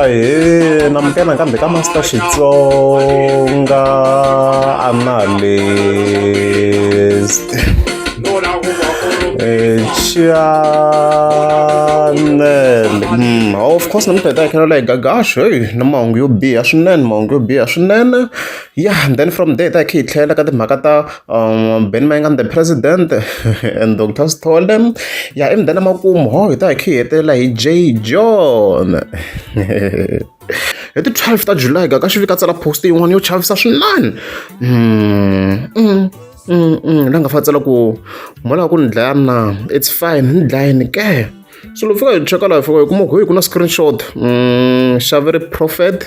Ahee namukela nakambe ka Master Xitsonga Analyst channel. Of course namuntlha hi ta hi khelela hi Gagash, hey na mahungu yo biha swinene, mahungu yo biha swinene. Yeah, and then from there hi ta hi kha hi tlhela ka timhaka ta Benny Mayengani the president and Dr Sithole. Ya ivi then makumu ho hi ta hi kha hi hetelela hi J John. Hi ti 12 ta July Gagash vi ka tsala post yin'wana yo chavisa swinene. La nga fa tsala ku mo lava ku ni dlaya na it's fine ni dlayeni ke. So loko fika hi cheka laha hi fika hi kuma ku hey ku na screenshot xaveri prophet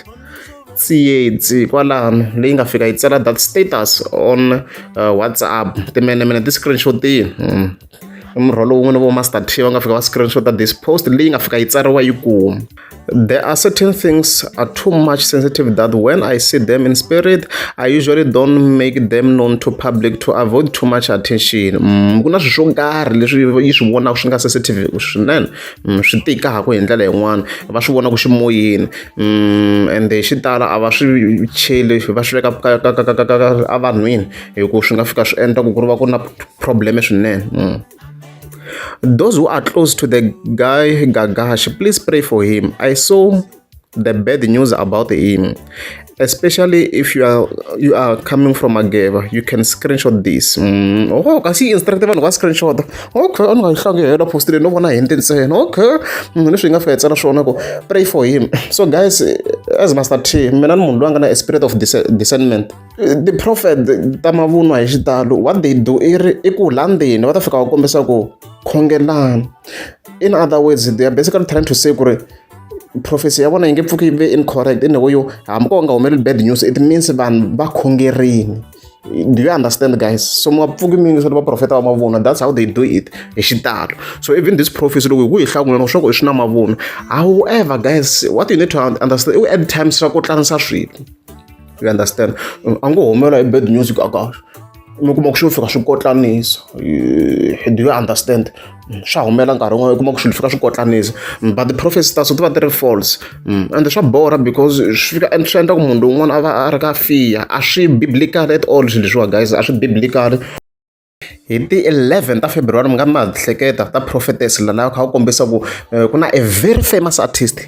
Tsietsi kwalano leyi nga fika yi tsala that status on WhatsApp timenemene ti screenshot-ini i murhwalo wun'we na vo Master T va nga fika va screenshot this post leyi nga fika yi tsariwa yi ku There are certain things are too much sensitive that when I see them in spirit, I usually don't make them known to public to avoid too much attention. Ku na swilo swo karhi leswi yi swi vonaka swi nga sensitive swinene swi tikaka hi ndlela yin'wani va swi vonaka ximoyeni ende hi xitalo a va swi cheli va swi veka ka ka ka ka ka evanhwini hi ku swi nga fika swi endla ku ku ri va ku ri na problem swinene. Those who are close to the guy Gagash, please pray for him. I saw the bad news about him. Especially if you are coming from Mageva, you can screenshot this. Oh, kasi instruct vanhu va screenshot. Okay, a ni nga yi hlangi hela post leyi no vona hi ntsena. Okay. Leswi hi nga fika hi tsala swona ku pray for him. So guys, as Master T, mina ni munhu loyi a nga na a spirit of discernment. Ti-prophet ta mavunwa hi xitalo what they do i ri i ku la ndzeni va ta fika va kombisa ku khongelani. In other words, they are basically trying to say ku ri prophecy ya vona yi nge pfuki yi ve incorrect in a way yo hambi ko nga humeleli bad news, it means vanhu va khongerini. Do you understand, guys? So mi nga pfuki mi yingisela vaprofeta va mavunwa. That's how they do it hi xitalo. So even this prophecy loko hi ku hi hlawula swa ku i swi na mavunwa. However, guys, what you need to understand i at times swa ku tlanisa swilo, you understand? A ngo humela hi bad news ka mi kuma ku xi fika swi kotlanisa. Do you understand? Swa humela nkarhi wun'wana u kuma ku swilo fika swi kotlanisa, but the-prophecy ta so ti va ti ri false ende swa borha because swi fika swi endla ku munhu lowun'wana a va a ri ka fear. A swi biblical at all swilo leswiwa, guys, a swi biblical. Hi ti-11 ta February mi nga ma hleketa ta prophetess la kha ku kombisa ku ku na a very famous artist,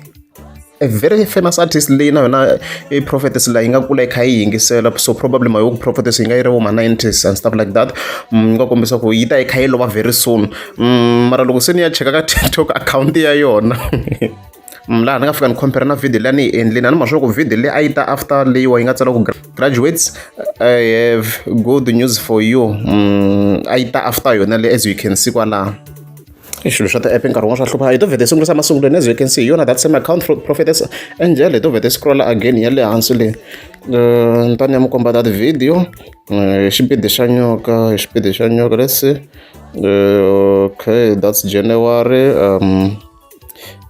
a very famous artist leyi na yona i prophetess la yi nga kula yi kha yi yingisela. So probably mayoku prophetess yi nga yi ri vo ma 90s and stuff like that. Yi nga kombisa ku yi ta yi kha yi lova very soon. Mara loko se ni ya cheka ka TikTok account ya yona laha ni nga fika ni compare na video leyi a ni yi endlini a ni ma swa ku video leyi a yi ta after leyiwa yi nga tsala ku "Graduates, I have good news for you." A yi ta after yona leyi, as you can see kwalaho. I swilo swa ti-app nkarhi wun'wana swa hlupha. Hi to vhete sungulisa masungulweni, as you can see, hi yona that same account, prophetess Angel. Hi to vhete scroll again ya le hansi le ni ta ni ya mi komba that video hi xipidi xa nyoka, hi xipidi xa nyoka. Let's see. Okay, that's January.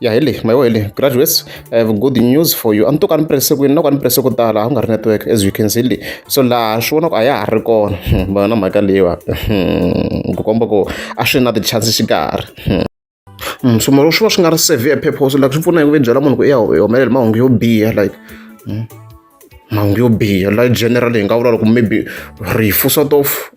Ya, hi leyi mayiwo, hi leyi, "Graduates, I have good news for you." A ni to ka ni presse kwini na ku a ni presse ko tala a ku nga ri network, as you can see leyi. So laha swi vona ku a ya ha ri kona vona mhaka leyiwa ku komba ku a swi na ti-chance xikarhi. So mara swi va swi nga ri serve a purpose, like swi pfuna hi ku ve byela munhu ku i ya humelela mahungu yo biha, like mahungu yo biha, like generally hi nga vula loko maybe rifu sort of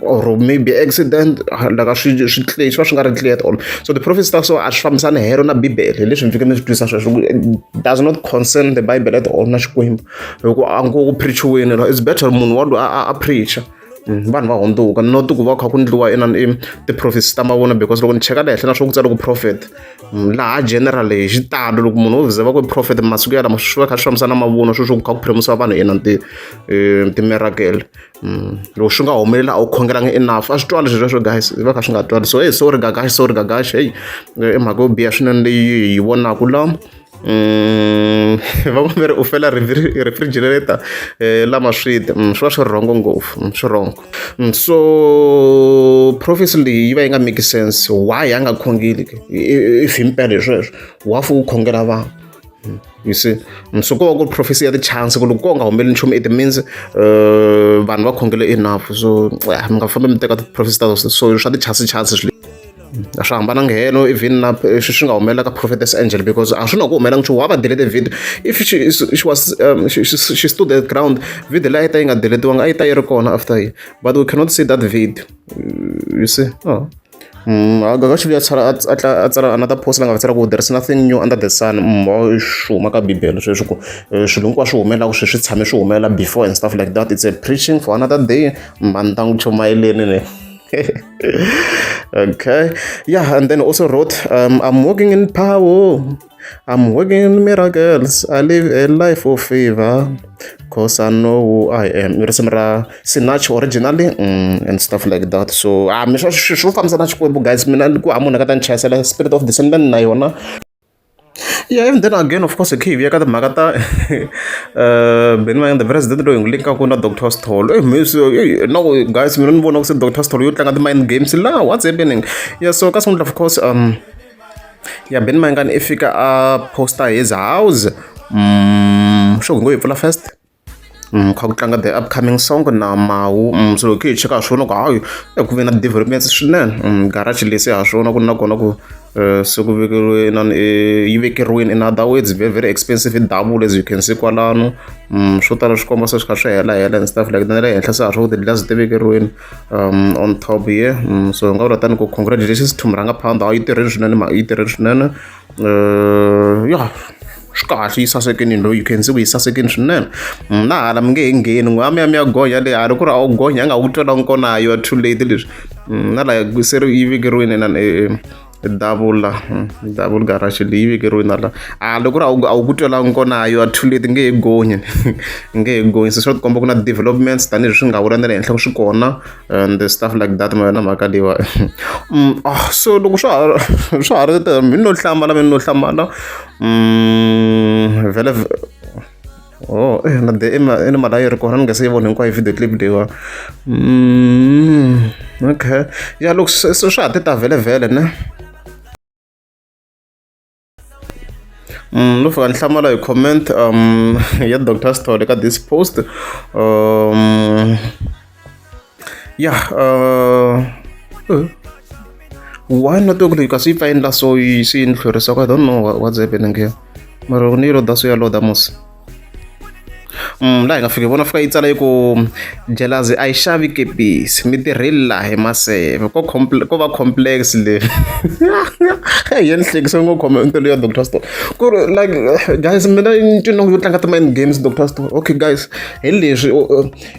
or maybe accident, like a swi swi clear, swi va swi nga ri clear at all. So the prophecy ta so a swi fambisani hero na Bibele. Hi leswi mi fike mi swi twisa sweswo, it does not concern the Bible at all na Xikwembu hi ku a ngo ku preachiweni. It's better munhu wa loyi a preacher vanhu va hundzuka, not ku va kha ku ndliwa inani i ti-prophecy ta mavunwa, because loko ni cheka le henhla na swo ku tsala ku prophet laha general hi xitalo loko munhu wo ze va ku i prophet masiku ya lama swi va kha swi fambisana na mavunwa sweswo ku kha ku phiromisiwa vanhu inani ti ti-miracle. Loko swi nga humeleli a wu khongelanga enough, a swi twali swilo sweswo, guys, swi va kha swi nga twali. So hey, sorry Gagash, sorry Gagash. Hey, i mhaka yo biha swinene leyi hi vonaka la. Van'wana va ri u fela refrigerator lama switi swi va swi wrong ngopfu, swi wrong. So prophecy leyi yi va yi nga make sense. Why a nga khongeli ke if himpela hi sweswo wa fu ku khongela vanhu, you see? So ko va ku ri prophecy ya ti-chance ku loko ko nga humeleli nchumu, it means vanhu va khongele enough. So mi nga fambi mi teka ti-prophecy ta so swa ti-chance chance swilo. A swi hambananga helo even na leswi swi nga humelela ka Prophetess Angel because a swi na ku humelela nchumu wa va delete video if she was she stood the ground video leyi a yi ta yi nga deletiwanga a yi ta yi ri kona after yi but we cannot see that video you see oh. Gaga xi vuya a tsala another post la nga tsala ku there is nothing new under the sun swi huma ka bibele sweswi ku swilo hinkwaswo humelelaka sweswi swi tshame swi humelela before and stuff like that it's a preaching for another day mhani ta n'wi chumayeleni ne. Okay, yeah, and then also wrote, I'm walking in power, I'm working in miracles, I live a life of favor, cause I know who I am. Risimu ra Sinach originally and stuff like that. So ah, mi swa swo fambisana Xikwembu guys, mina ku ha munhu a ka ta ni chayisela spirit of discernment na yona. Yeah, and then again, of course, hi vuya ka timhaka ta Benny Mayengani the president loyi hi n'wi linkaku na Doctor Sithole. Hey, no guys, mina ni vona ku se Doctor Sithole yo tlanga ti-mind games la, what's happening? Yeah, so ka sungula of course ya Benny Mayengani i fika a posta his house sure hi ngo yi pfula first kha ku tlanga the upcoming song na Mawu so loko hi cheka swona ku hayi ku ve na developments swinene garage leyi se ha swona ku na kona ku se ku vekeriwe inani yi vekeriwini in other words very very expensive i double as you can see kwalano swo tala swi komba se swi kha swi hela hela and stuff like that na le henhla se ha swo ti-glass ti vekeriwini on top here so hi nga vula tani ku congratulations to murhangaphandha yi tirhile swinene yi tirhile swinene ya swi kahle yi sasekini loyi you can see ku yi sasekini swinene na hala mi nge he ngheni n'we a mi ya mi ya gonya le hala ku ri a wu gonya a nga wu twela kona you are too late leswi na la se yi vekeriwini na double la double garage leyi vekeriwini na la a loko ku ri a wu ku twelangi kona you are too late nge he gonyi nge he gonyi se swa tikomba ku na developments tanihileswi swi nga vula na le henhla ku swi kona and stuff like that mayona mhaka leyiwa ah so loko swa ha swa ha ri mi no hlamala mi no hlamala vhele oh eh na the ina mali a yi ri kona ni nga se yi vona hinkwayo video clip leyiwa okay ya loko se swa ha ti ta vhele vhele ne no fika ni hlamala hi comment ya Doctor Sithole ka this post ya why network leyi kasi yi pfa yi endla so yi se yi ni hlwerisaka I don't know what's happening here mara loko ni yi loda so ya loda musi. Laha hi nga fika hi vona fika yi tsala yi ku jealousy a yi xavi kepisi mi tirheli laha hi maseve ko ko va complex leyi ya ni hlekisa ngo comment leyi ya Doctor Sithole ku ri like guys mina ni twi yo tlanga ti-mind games Doctor Sithole okay guys hi leswi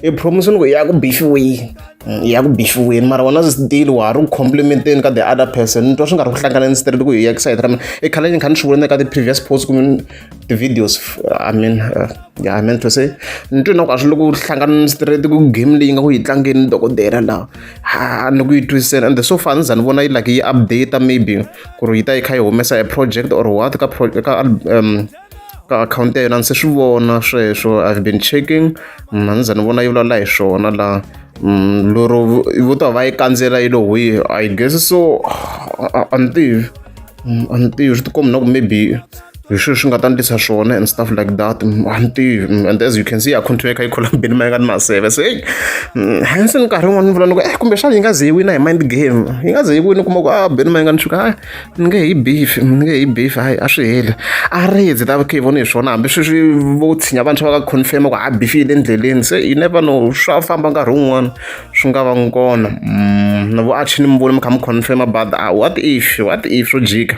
i promise ni ku ya ku bifiweni ya ku bifiweni mara wena still wa ha ri ku complimenteni ka the other person ni twa swi nga ri ku hlanganeni straight ku hi ya side ra mina i khale ni kha ni swi vona ka ti-previous post kumbe ti-videos I mean yeah, I meant to say ni twi na ku a swi le ku hlanganeni straight ku game leyi nga ku yi tlangeni dokodela laha ha ni ku yi twisiseni and so far ni za ni vona yi like yi update maybe ku ri yi ta yi kha yi humesa a project or what ka ka ka akhawunti ya yona ni se swi vona sweswo I've been checking a ni za ni vona yi vulavula hi swona laha lero vo ta va yi kandzela yi lo hwihi I guess so a ni tivi a ni tivi swi tikomba na ku maybe hi swilo swi nga ta ndlisa swona and stuff like that a ni tivi and as you can see akhawunti ya kha yi khola Benny Mayengani Maseve se heyi hansi nkarhi wun'wani ni vula ni ku eh kumbexana yi nga ze yi wina hi mind game yi nga ze yi wina u kuma ku a Benny Mayengani swi hayi ni nge hi beef ni nge hi beef hayi a swi heli a ri hi ta khe hi vona hi swona hambi sweswi vo tshinya vantshwa va ka confirm ku a beef yi le ndleleni se you never know swa famba nkarhi wun'wani swi nga va kona na vo Archie ni mi vona mi kha mi confirm but what if what if swo jika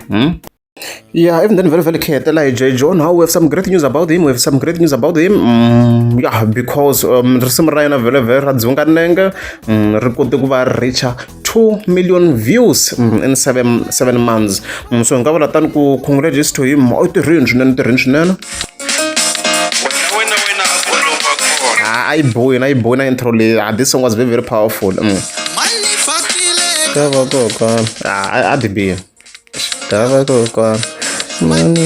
Yeah, even then, very, very clear. Like Jay John, how we have some great news about him. We have some great news about him. Yeah, because risimu ra yena vhele vhele ra dzunga nenge ri kote ku va reacha 2 million views in 7 months. So hi nga vula tani ku congratulations to him. U tirhini swinene, tirhini swinene. Wena wena a olova kona. Ah, a yi bohi na yi bohi na intro leyi. Ah, this song was very, very powerful. Ka va kokwana. Ah, a di bihi. Ka va kokwana. Mani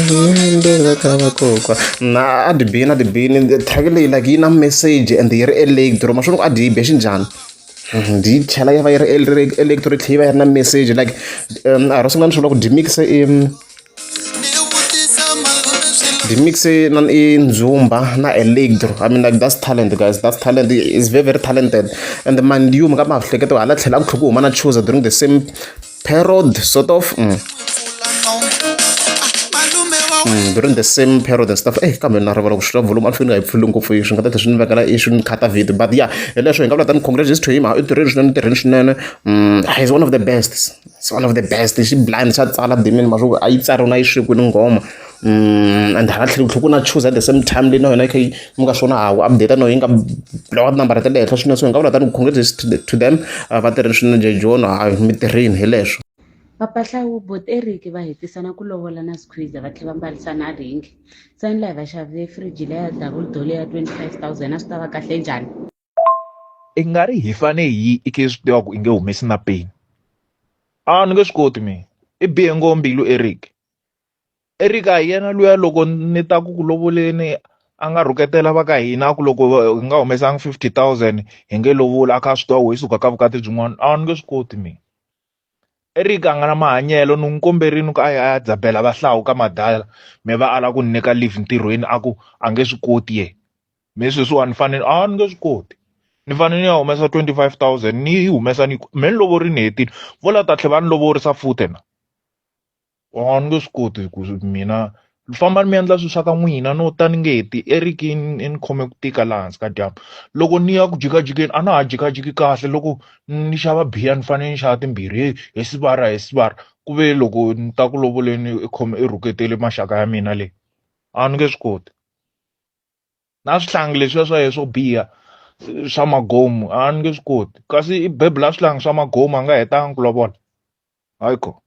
ka va kokwana. Na a di bini a di bini track leyi like yi na message and yi ri electro ma swi ku a di yi be xinjhani di yi tlhela yi va yi ri electro yi tlhela yi va yi ri na message like a ro sungula ni swi vula ku di mixe i di mixe na i ndzumba na electro I mean like that's talent guys that's talent is very very talented and mind you mi nga ma hleketa hala tlhela ku tlhela ku huma na chooser during the same Parod sort of during the same period and stuff. Eh, kambe na rivala ku swi volume a ni nga yi pfuli ngopfu, swi nga ta tlhela swi ni vekela i swi ni khata video. But yeah, hi leswo hi nga vula tani, congrats to him, i tirheni swinene, tirheni swinene. He's one of the best, it's one of the best. Xi blind xa tsala dimini maswo a yi tsariwa na yi swekiwini nghoma. And hala tlhelo ku na choose at the same time leyi na yona yi kha yi mi nga swona ha ku update no yi nga blowa tinambara ta le henhla swinene. So hi nga vula tani, congrats to them, va tirheni swinene. Jejon mi tirhini hi leswo. Papa Hlawu, bot Eric va hetisana ku lovola na Squeezer, va tlhela va mbarisana ring. Se ni la hi va xavile fridge leya double door ya 25 000, a swi ta va kahle njhani? I nga ri hi fane hi i khe swi tiva ku i nge humesi na peni. A ni nge swi koti mina, i bihe ngopfu mbilu Eric. Eric a hi yena luya loko ni ta ku ku lovoleni a nga rhuketela va ka hina, a ku loko hi nga humesangi 50 000 hi nge lovoli, a kha a swi tiva ku hi suka ka vukati byin'wana. A ni nge swi koti mina. Eric a nga na mahanyelo, ni n'wi komberile ku a ya a ya dzabela vahlawu ka madala, me va ala ku ni nyika leave ntirhweni, a ku a nge swi koti ye. Me sweswiwani ni fanele, a ni nge swi koti, ni fanele ni ya humesa 25 000, ni yi humesa ni me ni lovorini hetile, vo la ta tlhela va ni lovorisa futhi na. A ni nge swi koti ku mina fambani mi endla swilo swa ka n'wina, no ta ni nge ti. Eric i ni khome ku tika laha hansi ka dyambu. Loko ni ya ku jikajikeni a na ha jikajiki kahle, loko ni xava biya ni fanele ni xava timbirhi, heyi he sivara, he sivara, ku ve loko ni ta ku lovoleni i khome i rhuketele maxaka ya mina le, a ni nge swi koti. Na swihlangi leswiya swa yena swo biha swa magomu, a ni nge swi koti, kasi i bebula swihlangi swa magomu a nga hetanga ku lovola, hayi kona.